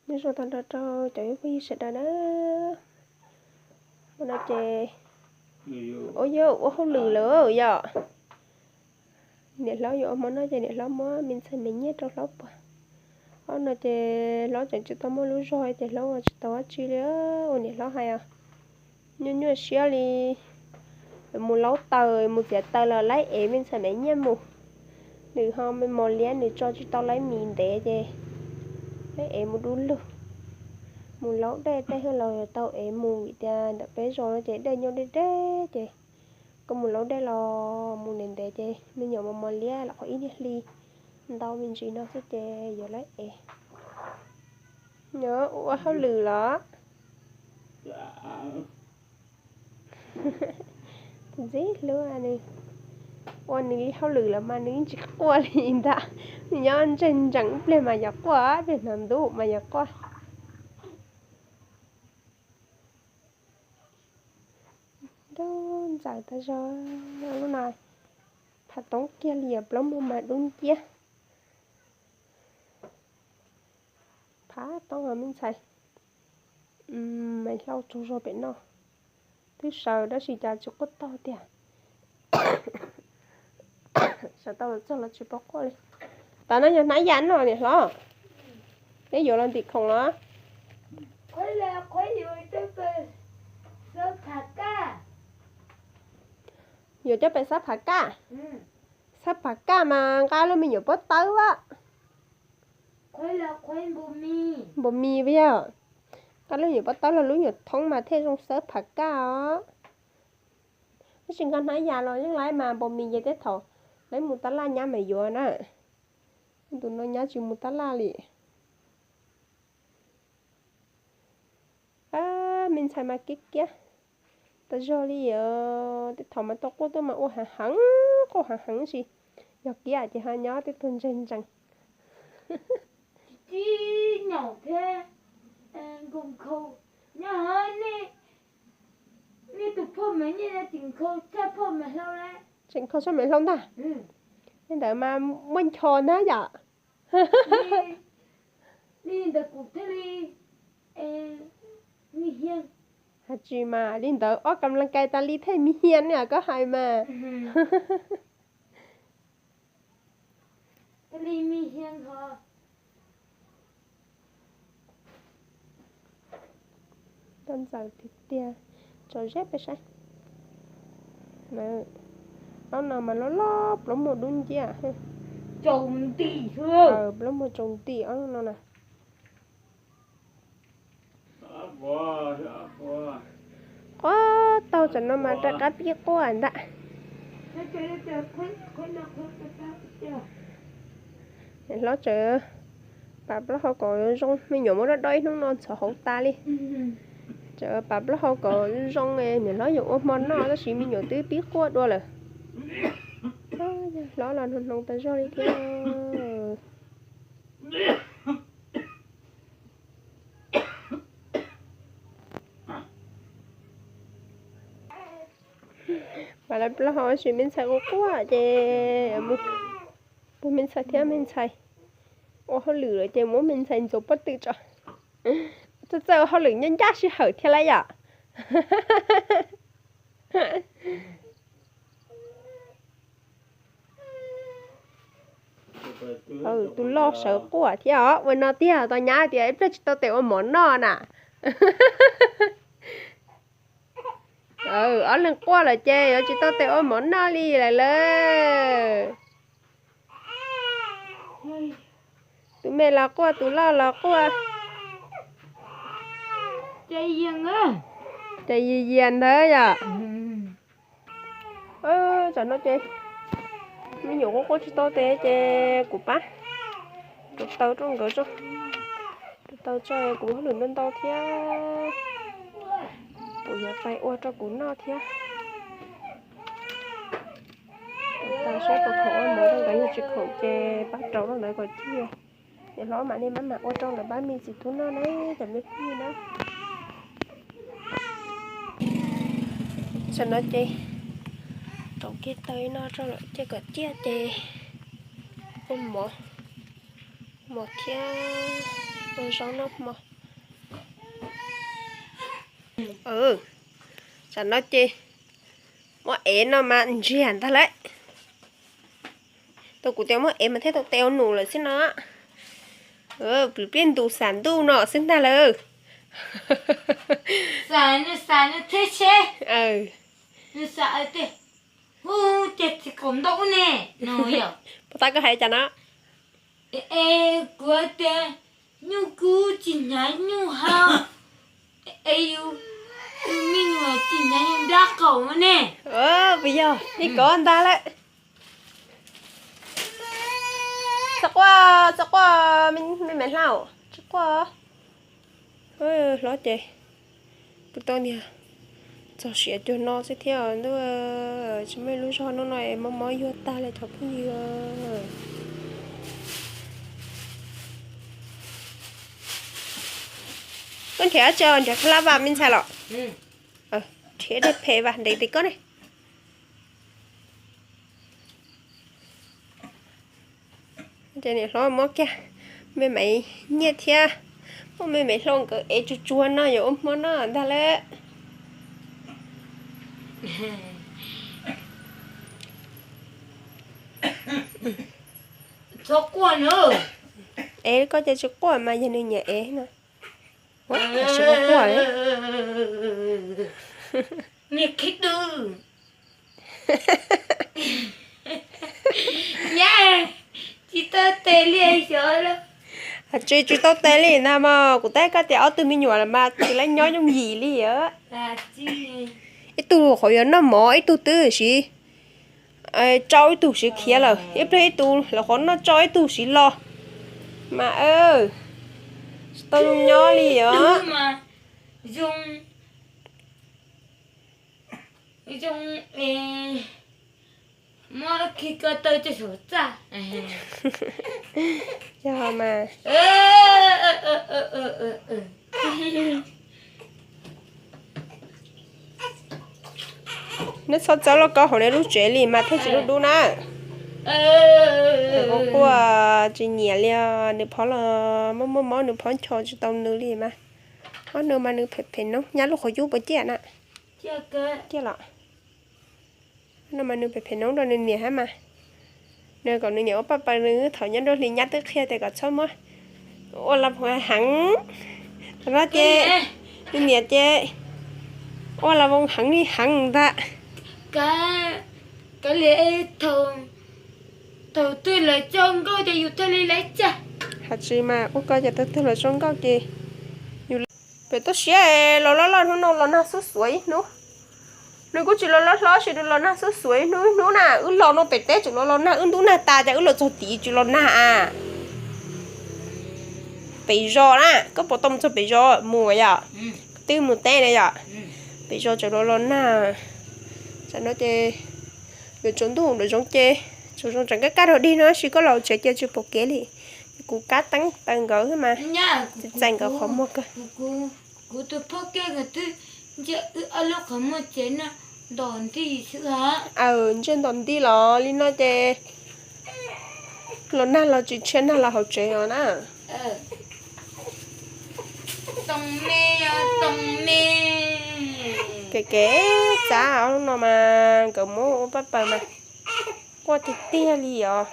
Nyob zoo tag nrho rau cov phooj ywg sawv daws na. Hmo no ces ua yog ua hauj lwm lawm yom. Niam hlob yuav ua hmo noj ces niam hlob muab me ntxhais me nyiaj rau hlob puag. Ob no ces hlob tseem tsis tau muaj lub zog ces hlob ua tsis tau dab tsi li. Ua niam hlob hais os, nyuaj nyuaj siab li. Mus laub taws mus txiav taws los laib ev me ntxhais me nyiaj mus. Nws ho mos liab nws tso tsis tau laib mis ntev ces laib ev mus du lug. Mus laub dej tej hwj los yuav tau ev mus vim tias ntawm peb zos no ces dej nyob deb deb ces koj mus laub dej los mus ntev ntev ces me nyuam mos mos liab los qhov ib niag hli ntau me ntsis no xwb ces yuav laib ev. Nyob ua hauj lwm los? Tus ntxim hlub nws, ua nws li hauj lwm los mas nws yeej tsis quaj li ntag. Nws nyob ntseg ntsees ib pliag mas yog quaj, ib pliag hnav ntuj mas yog quaj. Nrau ntxaws tas zog lub no, phav toob kiag li os, plaub muag mas dub nciab. Phav toob me ntxhais, me hlau tsaug zog pem no, twb sawv tab sis cas tsis quaj taug tiag. Sawv tau los txog los tsis pom quaj li. Tam no yog hnab yas no niam hlob, peb yuav los ntim khoom los? Yuav coj pem xab phav kaj. Xab phav kaj mas nqa lub me nyuam pob tawb a. Npus mis yog, nqa lub nyuam pob tawb los lub nyuam thoob mas thiaj zoo xab phav kaj os. Tab sis nqa hnab yas los yeej laib mas npus mis ces tej thaum laib mus tab laj nyab mas yuav na. Tus no nyab tsis mus tab laj li. Me ntxhais mas kiab kiab tas zog li os, tej thaum mas tau quaj tuaj mas ua heev heev, quaj heev heev sis yog kiab ces ho nyob tej tug ntseg ntsees. Tsis nyaum thiab, nkaus nkhaus. Nyob nej, nej tus phauj mas nyiaj tseem nkhaus tshaj phauj mas hlau lawm. Tseem nkhaus tshaj me hlau ntag. Li ntawd mas muaj ncho ntag yom. Li ntawd kuv thiaj li, hais tsis mas li ntawd ob kam las kais tas li thiaj mi hian na koj hais mas. Tau ntxaws tiag tiag, tso zeb peb saib. Ob no mas loj loj plaub muag dub nciab. Plaub muag tsaus nti ob no na. Quaj taug tsam no mas rov qab pib quaj ntag. Niam hlob tseem pam plaub hau kom zoo, me nyuam muab dob dob ib hnub no ntxhov hauv tas li. Tseem pam plaub hau kom zoo, niam hlob yuav ua hmo noj tab sis me nyuam twb pib quaj dua lawm. Hlob los hnoos hnoos tas zog li thiab. Pam lawv plaub hau tab sis me ntxhais quaj quaj ces mus pub me ntxhais thiab me ntxhais ua hauj lwm lawm ces muab me ntxhais ntxuav pob tw tso. Txawj txawj ua hauj lwm nyob ncaj sij hawm thiab lawm yom. Tus loj sawv quaj thiab os, ua no tiag tau nyab tias ib pliag tsis tau tes ua mov noj na. Ob leeg quaj lawm ces yuav tsis tau tes ua mov noj li lawm lauj. Tus me los quaj tus loj los quaj. Ces yias yias ntawd yom. Tsam no ces me nyuam quaj quaj tsis tau tes ces kuv pab rau taws rau nkawd, rau taws tso, kuv hauj lwm ntau ntau thiab. Kuv yuav pais ua rau kuv noj thiab. Rau taws saib puas khoom ua mov rau nkawd, yog tsis khoom ces pab rau rau ntawd kom ciaj. Niam hlob mam li maj mam ua rau lawv pab me txiv tub noj na cov me phooj ywg na. Tsam no ces rau kiag taws no rau lawm ces kom ciaj ces ua mov, mov thiab Zaub noj hmo. Tsam no ces muab ev no mas ntsiag ntag lauj. Tau kuv tias muab ev mas thiaj tau tes ua num lawm xwb no. Plwv pliaj ntus xam ntuj no xwb ntag lawm. Puas tab koj hais cas no? Kuv tias nyuj kub tsis hnyav nyuj hau, es yus me nyuam tsis hnyav yus nrab qaum ne. Puas yog li ko ntag lawm. Txhob quaj, txhob quaj, me me hlau, tsis quaj. Hlob ces kuv tau niag txog siav cuag no xwb thiab ntuj, tsis muaj ib lub zog hnub no es mob mob yuag tag li cov phooj ywg. Koj nrhiav dab tsi, nrhiav kha lab vas me ntxhais los? Nrhiav dej phem vas ntev tim koj ne. Ces niam hlob muab kiag me me nyiaj thiab muab me me hlau nkawd ev tsuag tsuag no yuav ua hmo noj ntag lawm. Ev koj ces tsis quaj mas yog nws nyiam ev no. Ua, tsis quaj quaj li. Tsis tau tes li xyov. Tsis, tsis tau tes li ntag mas kuv teb koj tias ob tug me nyuam los mas tsis laib nyob yooj yim li. Ib tug qhov yuav noj mov ib tug twb siv tsau ib tug siv khiav lawm, ib pliag ib tug lawv qhov noj tsau ib tug siv los mas tsis tau zoo nyob li os. Zoo, zoo, muab khi ko taw coj saum txaj. Yog mas. Neb txhob txawb lauj kaub hauv neb lub tsev li mas thiaj tsis dub dub na. Nws quaj quaj tsis nyiam li os, nws phov los muaj muaj mob, nws phov ncho tsis tau nws li mas. Ob nws mas nws phem phem noob, nyab lub qhov cub puas ciaj na? Ciaj los. No mas nws phem phem noob rau nws niam hab mas. Nws kom nws niam ua paj paws, nws thaum nyob nruab hlis nyab twb qhia tias kom txhob muab ua la voos heev. Thaum no ces nws niam ces ua la voos heev li heev ntag. Kav liam, thaum twg lawv tso nkauj ces yus thiaj li laiv tsa. Hais tsis mas ua ko ces thaum twg lawv tso nkauj ces yus pem toj siab los loj loj hnub no los nag xub xuav ib hnub. Nws kuj tsis los loj hlob, sis nws los nag xub xuav ib hnub ib hnub na. Wb los no pem teb tseem los los nag, wb ntub nag tas ces wb los txog tid tsis los nag a. Pem zos na, koj puas tau mus txog pem zos? Mus yom, twb mus teb na yom. Pem zos tseem los los nag. Tsam no ces yuav tsaus ntuj nram zoov ces tsaus zoo tseem kaj kaj rau dig no, sis koj los tsev ces tsis pom kev li. Kuv kab teeb taw nkawd mas txais nkawd qhov muag kawg. Kuv tus phauj kiag nkawd twb ntshe wb ob lub qhov muag tsev no ntom nti xwb. Aw, ntshe ntom nti los li no ces los nag los tsis ntshiab nag los hauv tsev os na. Kev kev txav no mas nkawd muab ua paj paws mas quaj tiag tiag li os.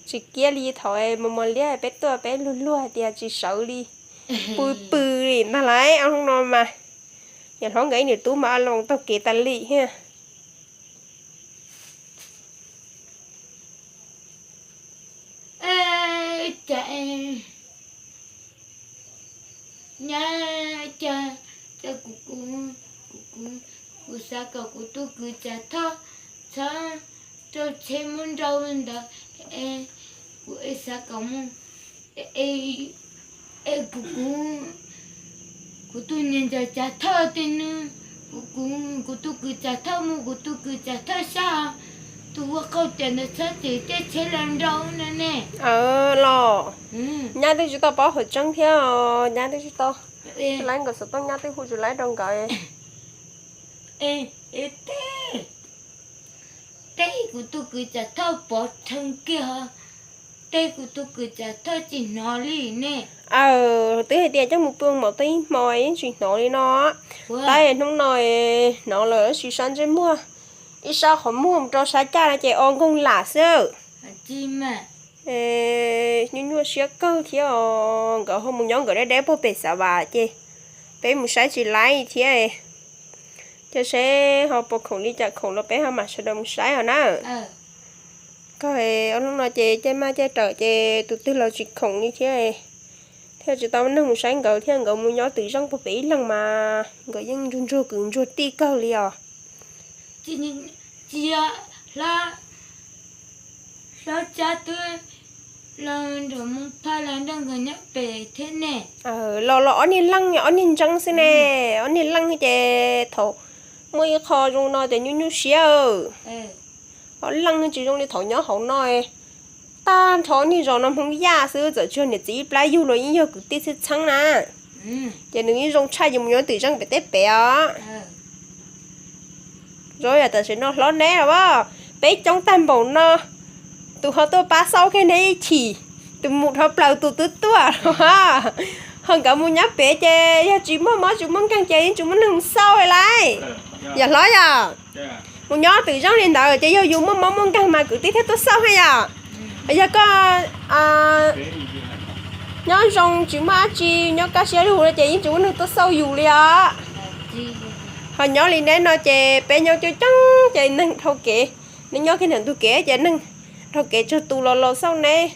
Tsis kiab li thaum mos mos liab peb tuaj peb luag luag tias tsis sawv li, pw pw li ntag lauj. Ob hnub no mas niam hlob nkawd ib niam tub mas a loos taug kev tas li thiab. Cas nyab, cas, cas kuv, kuv, kuv, kuv, kuv xav kom kuv tus kwv Tsav Thoj txhob rau tsheb muab nrau ntawd, kuv xav kom mus, es kuv, kuv, kuv tus niam ntxawm Tsav Thoj tej nws, kuv, kuv, kuv tus kwv Tsav Thoj mus kuv tus kwv Tsav Thoj sab, tus ua qauj tias ntawd txhob txwm tej tsheb los nrau no ne. Los nyab twb tsis tau paub qhov tseeb thiab, nyab twb tsis tau, tsis laib nkawd xov tooj nyab twb hu tsis laib rau nkawd. Tej kuv tus kwv Tsav Thoj pov rhees kiag, Tej kuv tus kwv Tsav Thawj tsis hnov li ne. Aw, twb hais tias coj mus pw maum tau ib hmo yeej tsis hnov li no. Tab hnub no hnov lawm tab sis sab ntsej muag, ib sab qhov muag mus rau sab caj no ces o nkoog lam xwb. Nyuaj nyuaj siab kawg thiab os, nkawd ho mus nyob nkawd deb deb puag pem Xav Vas ces peb mus saib tsis laib thiab. Cia seb ho puas khoom li cas, khoom los peb ho mam sawv daws mus saib os na. Koj ob hnub no ces caij maj caij rawm ces tus twg los tsis khoom li thiab, thiaj tsis tau neeg mus saib nkawd thiab. Nkawd mus nyob twm zeej puag pem ib leeg mas nkawd yeej ntsuag ntsuag kwv ntsuag tij kawg li os. Cia hlob Tsab twb los nram Moo Phaj los nrog nkawd nyob pem thiab ne. Los los ob niag leej ob niag ntseeb xwb ne. Ob niag leej ces thaum muaj ib qho zoo no ces nyuaj nyuaj siab. Ob leej tsis zoo li thaum nyob hauv no. Tag nrho niag zos no Hmoob Yaj xwb, txawm tsis yog niam txiv ib plab yug los yeej yog kwv tij txheeb txheeb na. Ces nws yeej zoo tshaj ces mus nyob twm zeej pem teb pem os. Zoo yam tam sim no hlob neb los, peb coob tag npaum no, tus ho tuaj pab xauj kiag neb ib chim, tus mus dhau plaws tus twb tuaj. Ho nkawd mus nyob pem ces yog tsis muaj mob tsis muaj nkeeg ces yeej tsis muaj neeg xauj li lauj. Yog hlob yog mus nyob twm zeej li ntawd ces yog yus muaj mob muaj nkeeg mas kwv tij thiaj tuaj xauj thiab yom. Yog koj nyob zoo tsis muaj dab tsi, nyob kaj siab lug no ces yeej tsis muaj neeg tuaj xauj yus li os. Ho nyob li neb no ces peb nyob coob coob ces neeg dhau kev, neb nyob kiag ntawm ntug kev ces neeg dhau kev tsawg tus los los xauj neb.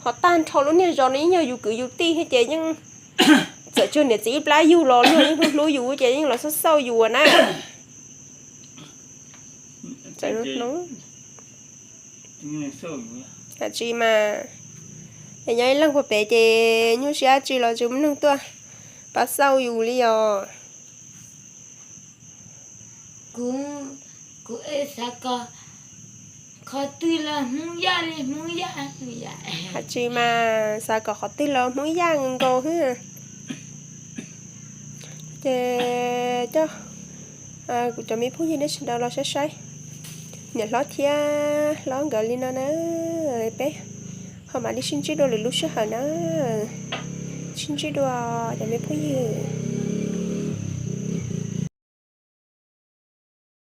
Ho tag nrho lub niag zos no yeej yog yus kwv yus tij thiab ces yeej txawm tsis yog niam txiv ib plab yug los luag yeej hlub hlub yus ces yeej los xauj xauj yus na. Tsis mas, es nyob ib leeg puag pem ces nyuaj siab dab tsi los tsis muaj neeg tuaj pab xauj yus li os. Kuv xav kom qhov twg los Hmoob Yaj li Hmoob Yaj. Tsis mas xav kom qhov twg los Hmoob Yaj nkaus xwb. Ces coj kuv cov me phooj ywg nej sawv daws los saib saib niam hlob thiab hlob nkawd li no na. Peb ho mam li sib ntsib dua lwm lub sij hawm na. Sib ntsib dua cov me phooj ywg.